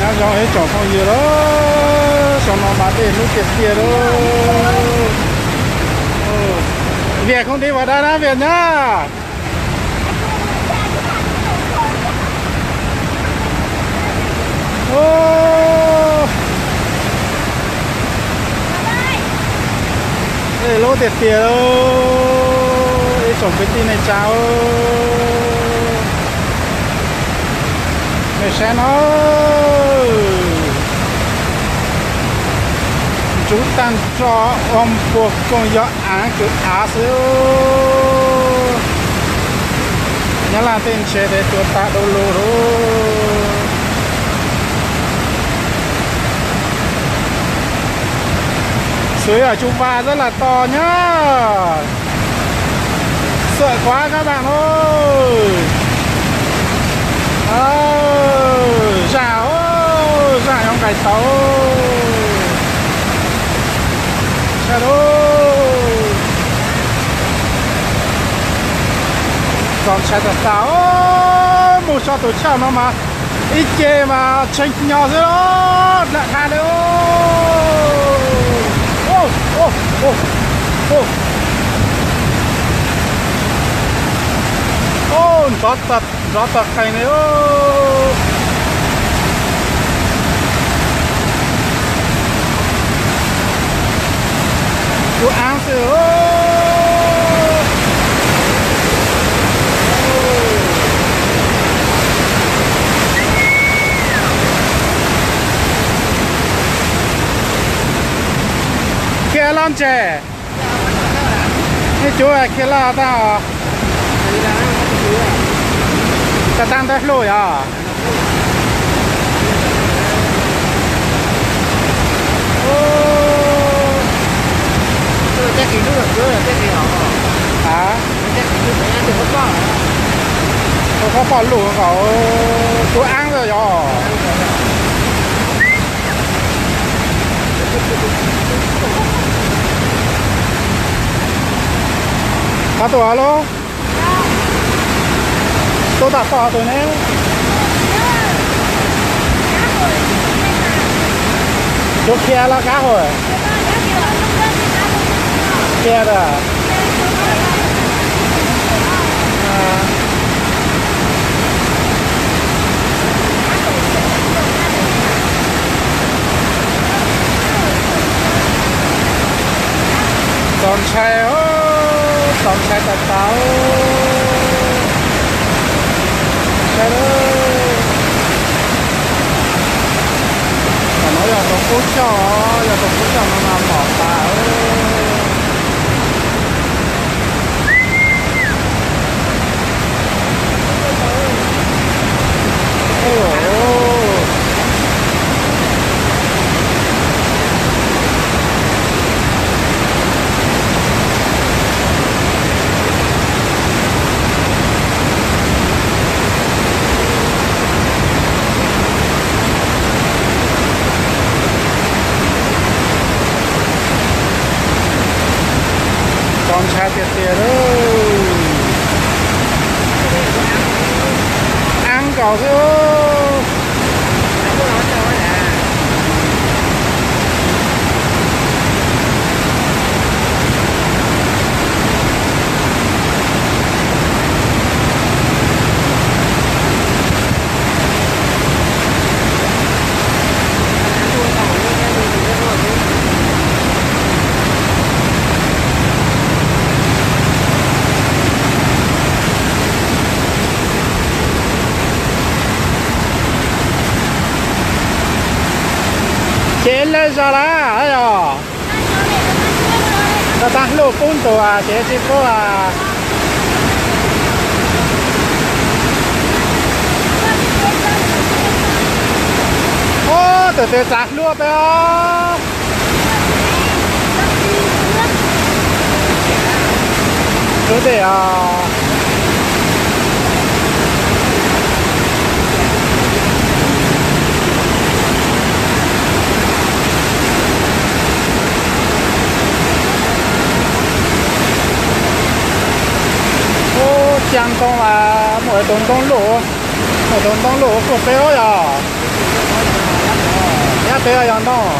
Nyob zoo ib tsoom phooj ywg lauj, xyoo no mas dej lub tiag tiag lauj. Vias không đi vào đây na Vias nhá. Ô, dej lub tiag tiag lauj, ib tsoom kwv tij neej tsa, nej saib no, ntsuv tag nrho, ua npuag koog yog av kws av xwb. Nyob Laj tej ntshe tes tuag tag du lug lauj. Xwv yog tsuj vaj xwb las tos nyab. Xwm kuav kab npaaj lauj. Zaj, zaj nyob nqis tau. Saib lauj. Txaus ntshai tas tas, mus so tus chaw no mas ib ce mas tshee nyo xwb los dlam dha li. Nrov tag qees li. Tus av xwb. Khiav loj ntses. Nej cov khiav loj tag os. Tag tag ntawd hlub yog. Ua qhov poj lug nkaus, tus av yog. Qhov tus av lauj. Tub tag poj tus ne. Tus khiav los kab hum. Khiav tas. Txaus ntshai, txaus ntshai tas tas. Saib, tam no yog tus qub choj, yog tus qub choj no mas mom tas. Txaus ntshai tiag tiag lauj. Av nkaus xwb. Ces lawv zos lawm yog. Tau tag hlub pub ntua ces tsis pub. Ub, tus twg txav hlub peb os. Hlub tej os. Ub, cag ntoo mas muaj tus ntoo luj, muaj tus ntoo luj kuj peb os yog. Peb yog ntoo.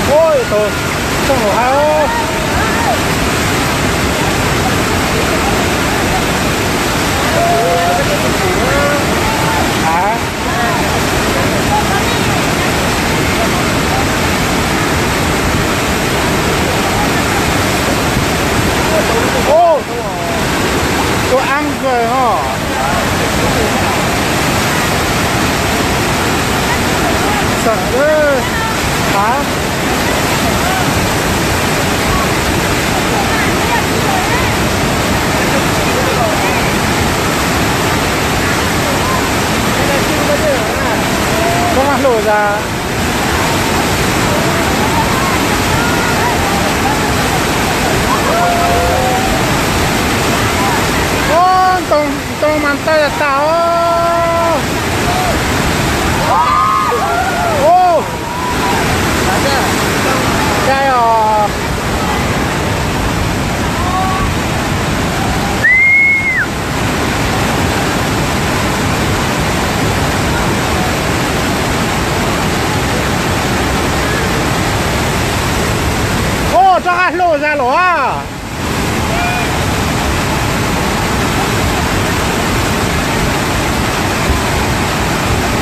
Ua tus tsooj lus hab. Ua, tus aab kawg os. Xam lawm. Hav. Koj mag hluj zas. Ntoo mas tawg tas os. Ua, caij os. Ua, rov qab hluj zas lawm.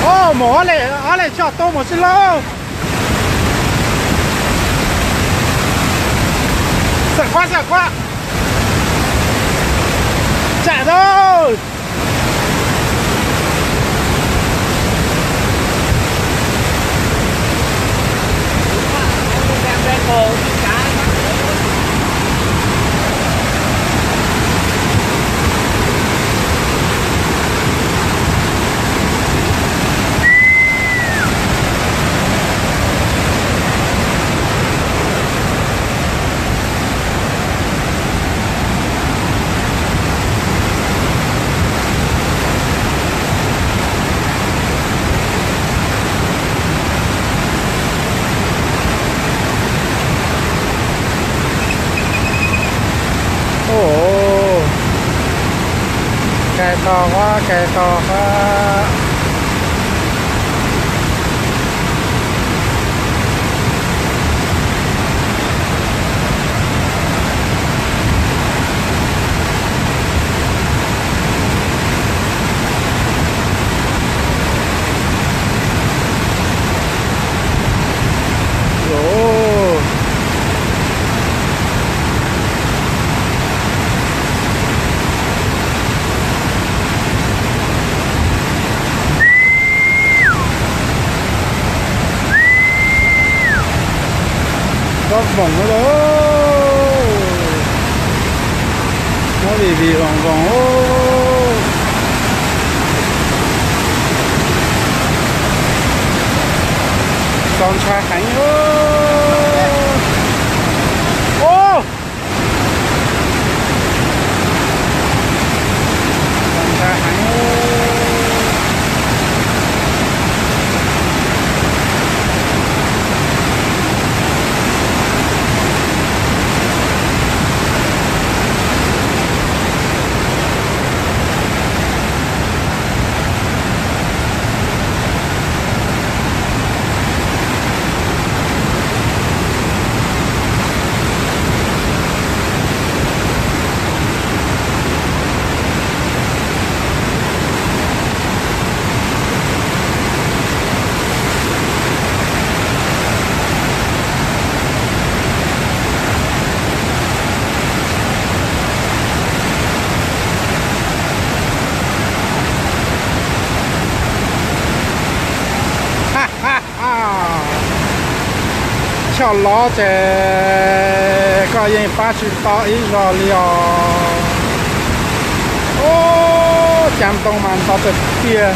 Ua, mus ob leeg, ob leeg tso tub mus sib laub. Xam khuab, xam khuab. Tsam tau. Ua, kais tog qab, kais tog qab. Tsob voos lawm. Muab vim vim voos voos. Txaus ntshai heev. Ua, txaus ntshai heev. Choj lov ces koj yeej pab tsis tau ib zaug li os. Ua, caav ntoo mas nto tiag tiag.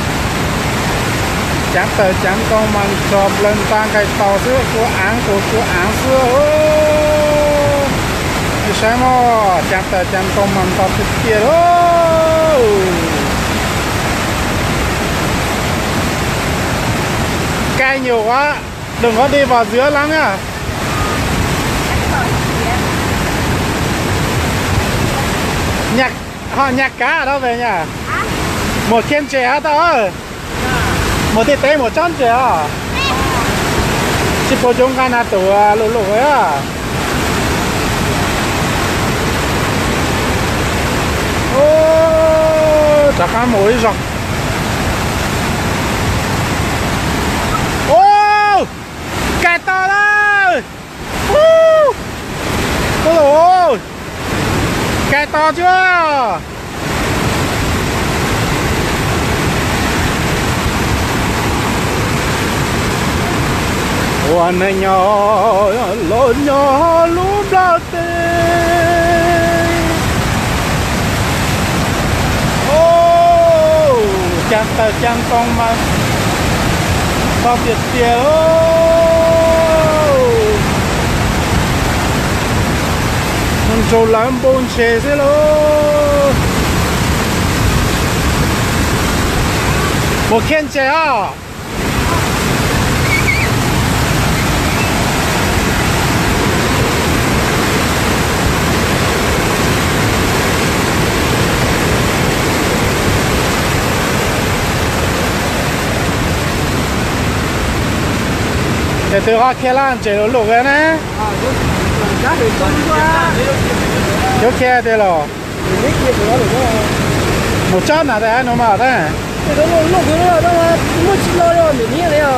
Caav tawm caav ntoo mas nrog nplawg nta nqaij taus xwb, kua aav kuj kua aav xwb. Nej saib mog, caav tawm caav ntoo mas nto tiag tiag lauj. Cai nhiều quá, đừng có đi vào giữa lắm nha. Nhà, họ nhà cá ở đâu về nhỉ? Một Kiên Trì hả tao ơi? Mus tej teb mus tsob ntses os. Tsis pom cov nqaij na tus luj luj. Rov qab mus ib zaug. Ub, kais tos lawm. Ub, kais tos thiab. Ua neej nyob los nyob lub nplog teb. Caag tawg caag ntoo mas tog tiag tiag. Ntsaum lawv npau ntses xwb lauj. Mus khiav ntses os. Ces twb ho khiav laj ntses lug lug na. Yuav khiav tiag los? Mus tsob na tas no mas tab.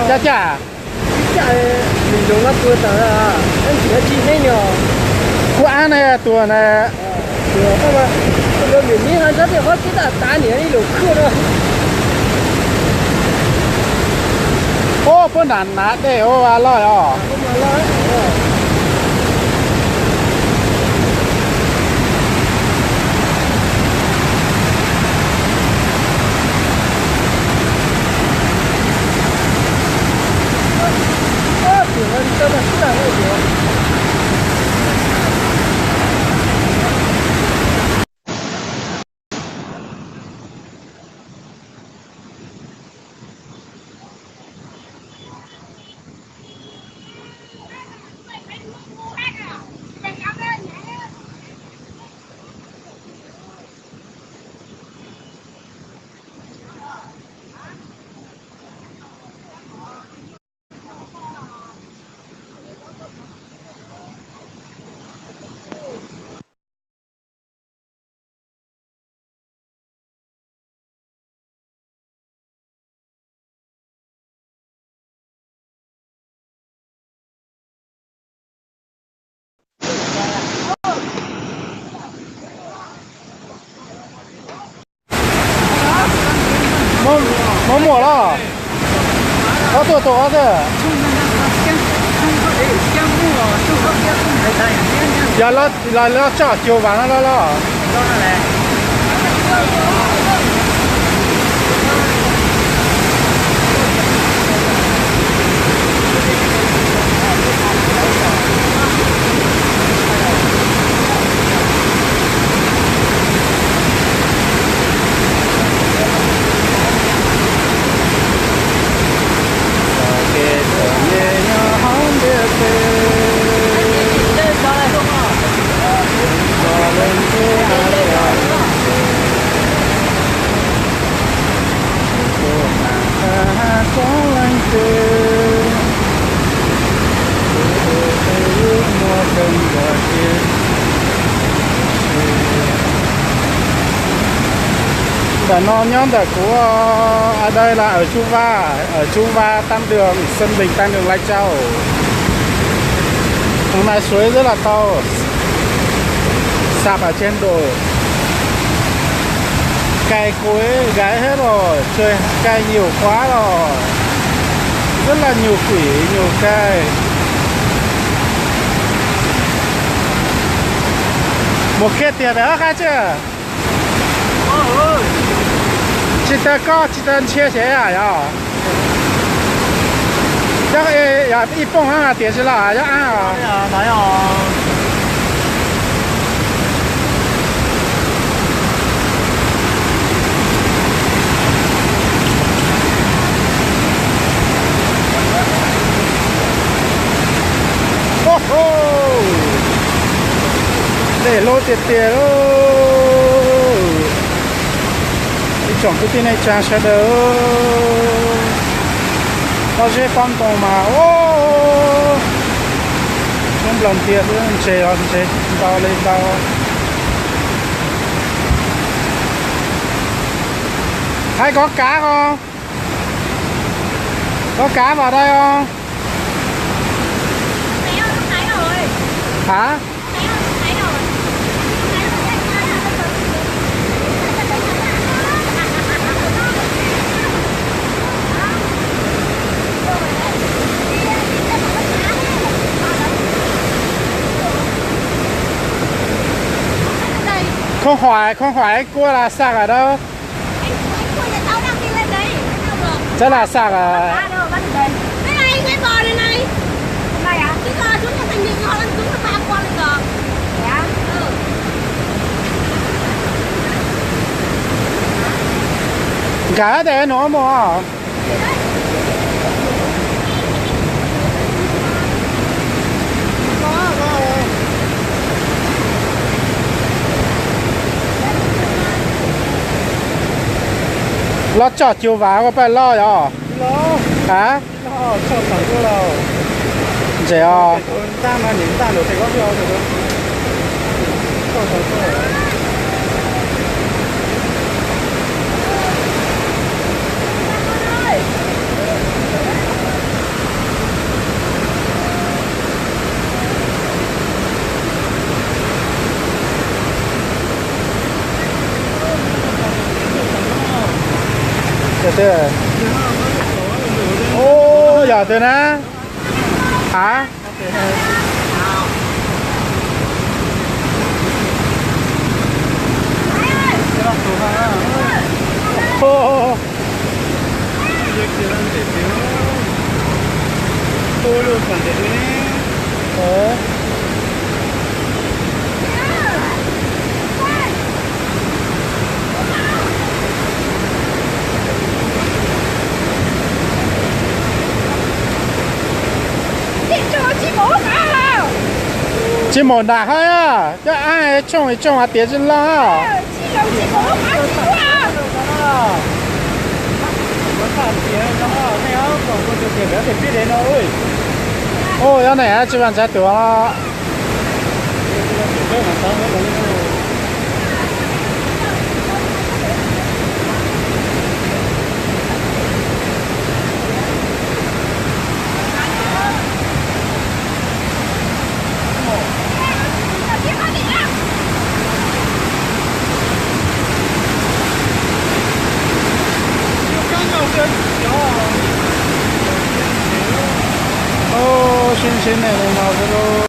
Caj caj. Kuv ab na tua na. Ub, puab nram nav dej ua loj os. Muaj muaj los? Ob tuaj tau ob tag. Yog los los tso cug vas no los los. Ntawm no nyob ntawm kuv, a, đây là ở Chu Va, ở Chu Va, tam đường Sơn Bình, tam đường Lai Châu. Hôm nay suối rất là to. Sạt ở trên đồi. Cây cối gãy hết rồi, trời cay nhiều quá rồi. Rất là nhiều quỷ, nhiều cây. Mus khiav tiag pem hab qab tsi? Tsis tas koj tsis tas ntsia xyov yog. Cov ib pooj hab tias tsis los yog ab os. Dej loj tiag tiag lauj. Ib tsoom kwv tij neej tsaa sawv daws. Zeb pob ntoo mas, coob nplaws ntiag xwb, ntses los ntses ntau li ntau. Hais kov kav os, kov kav vam dai os. Hab. Không khỏi, không khỏi cua là sặc ở đâu? Chắc là sặc ở. Nkawd tias nov mus. Los tsom cus vam ua paj loj yog? A, ntses os. Yog twg na? A, Tsis mus nram hav, coj ab tshooj ib tshooj hais tias tsis loj. Ua, yog ne tsis vas ntshai tuag. Sib ntsib nej li no xwb lauj.